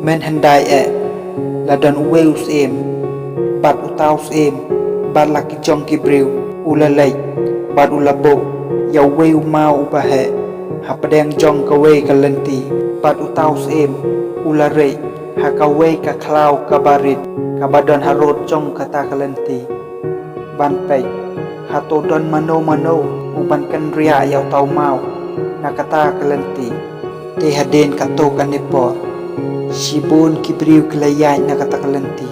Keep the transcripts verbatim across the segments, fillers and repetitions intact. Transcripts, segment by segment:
Mynhyndai eh, la don uwei u syiem, bad uta u syiem, bad la ki jong ki briew, u la leit, bad u la buh ïa uwei u maw uba heh hapdeng jong kawei ka lynti. Bad uta u syiem u la rieh ha kawei ka khlaw kaba rit kaba don harud jong kata ka lynti, ban peit hato don mano mano uban kynriah ïa uta u maw na kata ka lynti. Te hadien katto katne por, shibun ki briew ki la ïaid na kata ka lynti,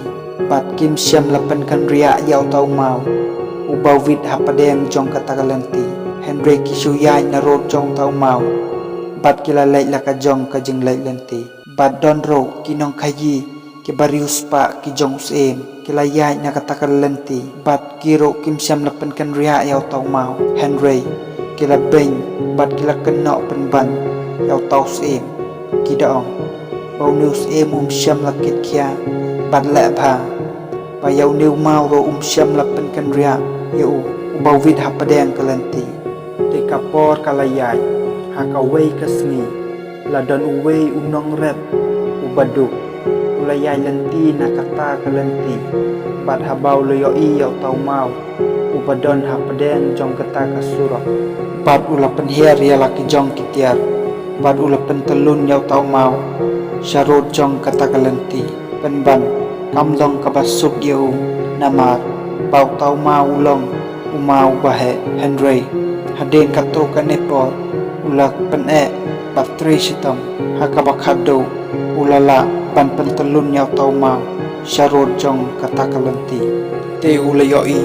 bad kim shym la pynkynriah ïa uta u maw uba wit hapdeng jong kata ka lynti. Hynrei ki shu ïaid narud jong uta u maw, bad ki la leit la ka jong ka jingleit lynti. Bad don ruh ki nongkhaïi kiba riewspah ki jong u syiem, ki la ïaid na kata ka lynti, bad ki ruh kim shym la pynkynriah ïa uta u maw. Hynrei ki la beiñ bad ki la kynnoh pynban ïa uta u syiem. Ki da ong ba une u syiem um shym la kit khia bad leh bha, ba ïa une u maw ruh um shym la pynkynriah ïa u uba wit hapdeng ka lynti. Te ka por ka la ïaid, ha kawei ka sngi, la don uwei u nongrep uba duk, u la ïaid lynti na kata ka lynti. Bad haba u la ïohi ïa uta u maw uba don hapdeng jong kata ka surok, bad u la pynhiar ïa la ki jong ki tiar, bad u la pyntyllun ïa uta u maw sharud jong kata ka lynti. Pynban kam long kaba suk ïa u, namar ba uta u maw u long u maw uba heh. Hynrei hadien katto katne por, u la pyneh bad trei shitom, ha kaba khadduh u la lah ban pyntyllun ïa uta u maw sharud jong kata ka lynti. Te u la ïohi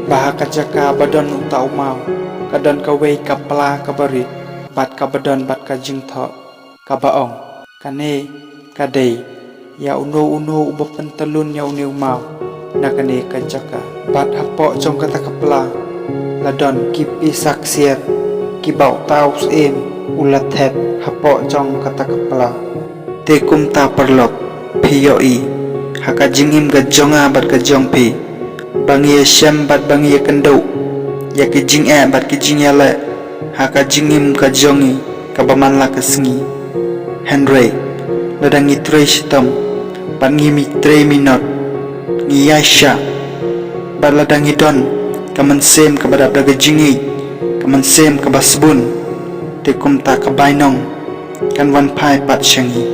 ba ha ka jaka ba don uta u maw, ka don kawei ka pla kaba rit, bad kaba don bad ka jingthoh kaba ong, kane ka dei ïa uno uno uba pyntyllun ïa une u maw na kane ka jaka. Bad hapoh jong kata ka pla la don ki pisa ksiar kiba uta u syiem u la thet hapoh jong kata ka pla. Te kumta paralok, phi ïohi ha ka jingim ka jong nga bad ka jong phi, ba ngi ïashem bad ba ngi ïakynduh ïa ki jingeh bad ki jingïaleh ha ka jingim ka jong ngi kaba man la ka sngi. Hynrei lada ngi trei shitom bad ngi trei minot, ngi ïaishah, bad lada ngi don ka mynsiem kaba dap da ka jingïeit, ka mynsiem kaba sbun, te kumta ka bainong kan wan phai pat sha ngi.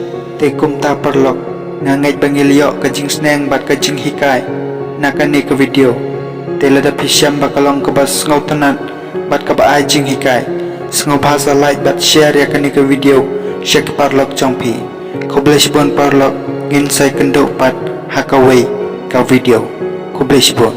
Te kumta paralok, nga ngeit ba ngi la ïoh ka jingsneng bad ka jinghikai na kane ka video. Te lada phi shem ba ka long kaba sngewtynnat bad kaba ai jinghikai, sngewbha sa like bad share ïa kane ka video sha ki paralok jong phi. Khublei shibun paralok, ngin sa ïakynduh pat ha kawei ka video. Khublei shibun.